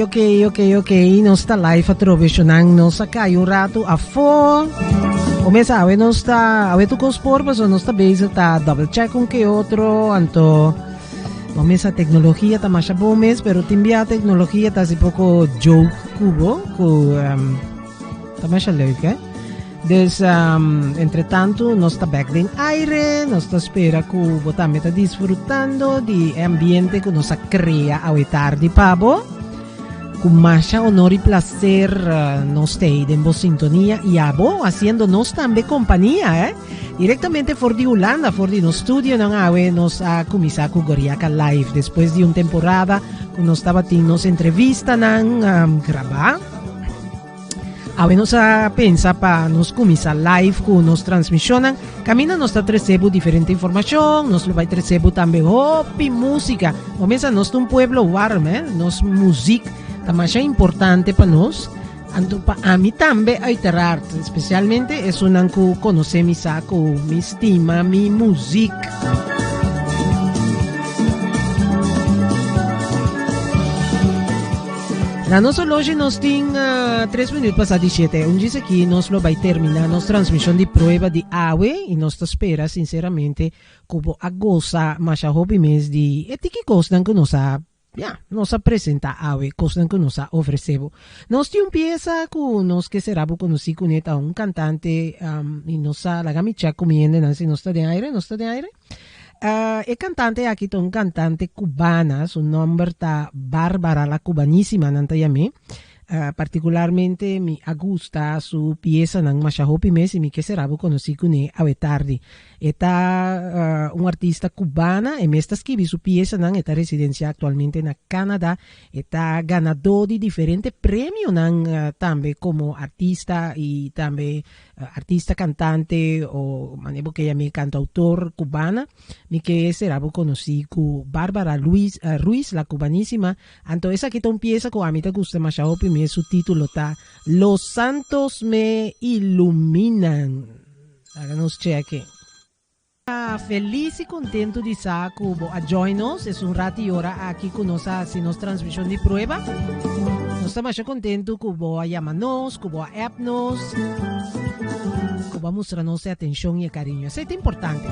Ok, ok, ok, ok. Nos ta live atrobe, shonan. Nos a kai un rato afó. O mes awe nos ta, awe tu kos por, paso nos ta bezig ta double check un ke otro, anto o mes a tecnologia ta masha bon mes, pero tin bia tecnologia ta así poco joke kubo, ku um, ta masha leuk, eh? Dus, um, entre tanto, nos ta back den aire, nos ta spera ku bo tambe ta disfrutando di e ambiente ku nos a crea awe tardi pa bo. Ku masha honor y placer uh, nos ta den bo sintonia y abo haciendo nos tambe compañía, eh? Directamente for di Hulanda, for di nos studio nan awe nos a kumisa ku Goriaka Live despues di un temporada ku nos tabatin nos entrevista nan um, grabá. Awe nos a pensa pa nos kuminsá live ku nos transmishonnan. Kaminda nos ta trese bo diferente informashon, nos lo bai trese bo tambe hopi músika. Bo mesa nos ta un pueblo warm, eh? Nos muzik ta masha importante pa nos. Anto pa ami tambe uiteraard, especialmente esunnan ku konosé mi sa ku mi stima mi muzik. Na nos horloge nos tin uh, tres minuut pasá di siete. Un djis aki nos lo bai terminá nos transmishon di prueba di awe i nos ta spera sinceramente ku bo a gosa masha hopi mes di e tiki kosnan ku nos a ya, nos a presentá awe, kosnan ku nos a ofresé bo. Nos tin un piesa ku nos ke sera bo konosí kuné, ta un kantante um, i nos a laga mi chèk ku mi hendenan si nos ta den aire, nos ta den aire? E cantante aki ta un cantante cubana, su nomber ta Bárbara la Cubanísima nan ta yam'é. Particularmente mi a gusta su piesanan masha hopi mes y mi ke sera bo conoci cune awe tardi. E ta un artista cubana, e mes ta skibi su piesanan, e ta residencia actualmente na Canada. E ta ganadó di diferente premionan tambe como artista y tambe Artista, cantante o manera bo ke yam'é cantautor cubana, mi ke sera bo conoci cu Barbara Luis, Ruiz, la cubanísima. Anto esaki ta un pieza cu ami ta gusta masha hopi mes, su titulo ta Los Santos Me Iluminan. Laga nos cheque. Ta felis y contento di sa cu bo a join nos es un rat y ora aki cu nos a haci nos transmision di prueba. Nos ta masha contento cu bo a yama nos, cu bo a app nos, cu bo a mustra nos e atencion y e cariño. Esey ta importante.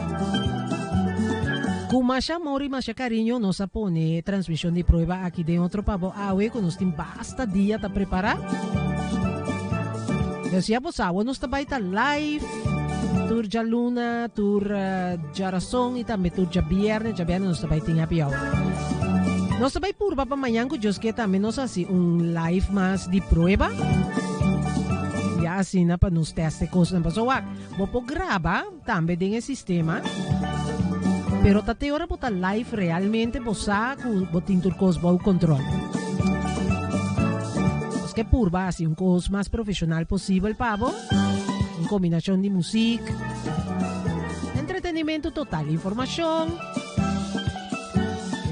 Cu masha amor y masha cariño nos a pone e transmision di prueba aki den otro pa bo awe cu nos tin basta dia ta prepara. Dus ya bo sa, awor nos ta bay ta live. Tur djaluna, tur djarason y tambe tur djabierne. Djabierne nos ta bay tin happy hour. Nos ta bay purba pa mañan cu Dios ke tambe nos haci un live mas di prueba. Ya asina pa nos test e cosnan. Pasobra wak, bo por graba tambe den e sistema, pero ta te ora bo ta live realmente bo sa cu bo tin tur cos bou control. Nos ke purba haci un cos mas profesional posibel pa bo. Un combinacion di muziek, entretenimento total, informacion,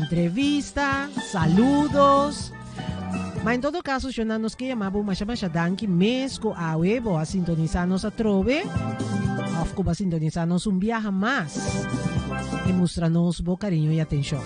entrevista, saludos. Ma en todo caso, shona, nos ke yama bo masha masha danki mes ku awe bo a sintonisa nos atrobe of ku bo a sintonisa nos un biaha mas i mustra nos bo cariño i atencion.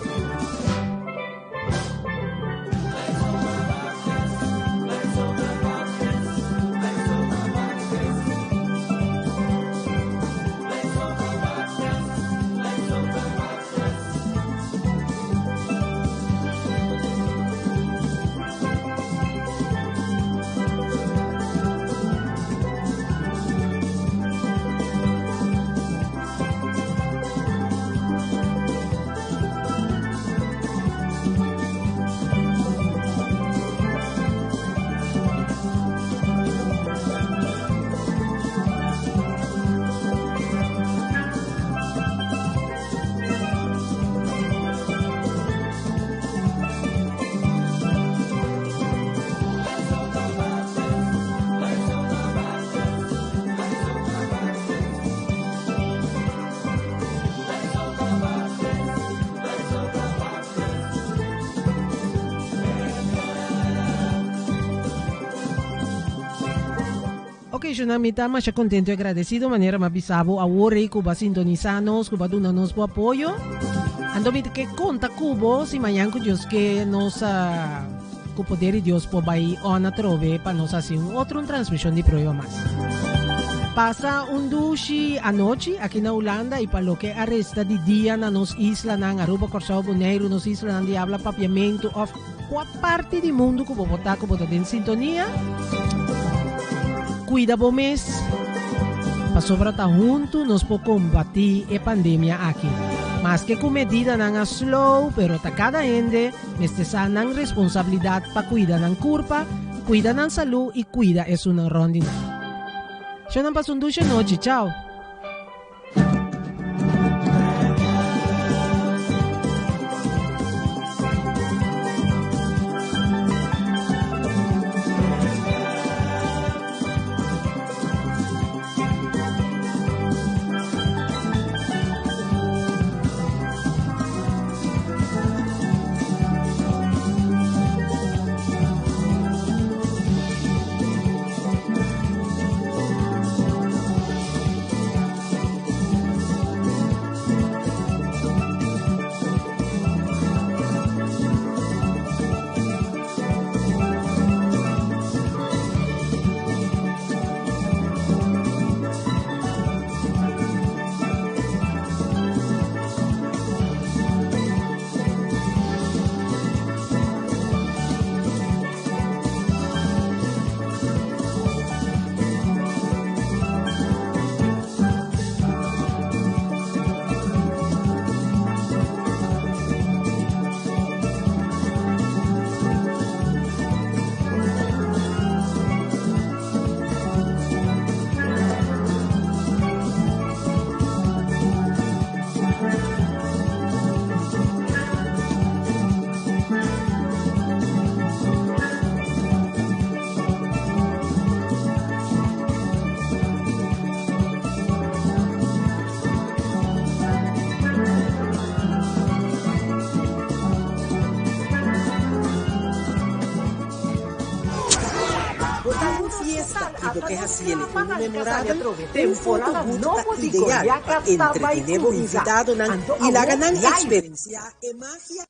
Ok, Shona, mi ta masha contento y agradecido manera mi a bisa bo awor ey cu bo a sintonisa nos, cu bo a duna nos bo apoyo. Anto mi ta ke conta cu bo si mañan cu Dios ke nos a. ku poder di Dios por bai on atrobe pa nos hasi un otro un transmishon di prueba mas. Pasa un dushi anochi aki na Hulanda i pa loke a resta di dia na nos islanan, Aruba, Kòrsou, Boneiru, nos islanan di habla papiamentu òf kua parti di mundu ku bo por ta ku bo ta den sintonia. Kuida bo mes, pasobra ta huntu nos por kombatí e pandemia aki. Maske ku medidanan a slow, pero ta kada hende mester sa nan responsabilidat pa kuida nan kurpa, kuida nan salú i kuida esunnan rònt di nan. Shownan pasa un dushi anochi. Chao! Bo ta un fiesta i bo ke hasiel unu memorabel? Un fotoboot ta ideal pa entretené bo invitadonan i laga nan eksperensiá e magia.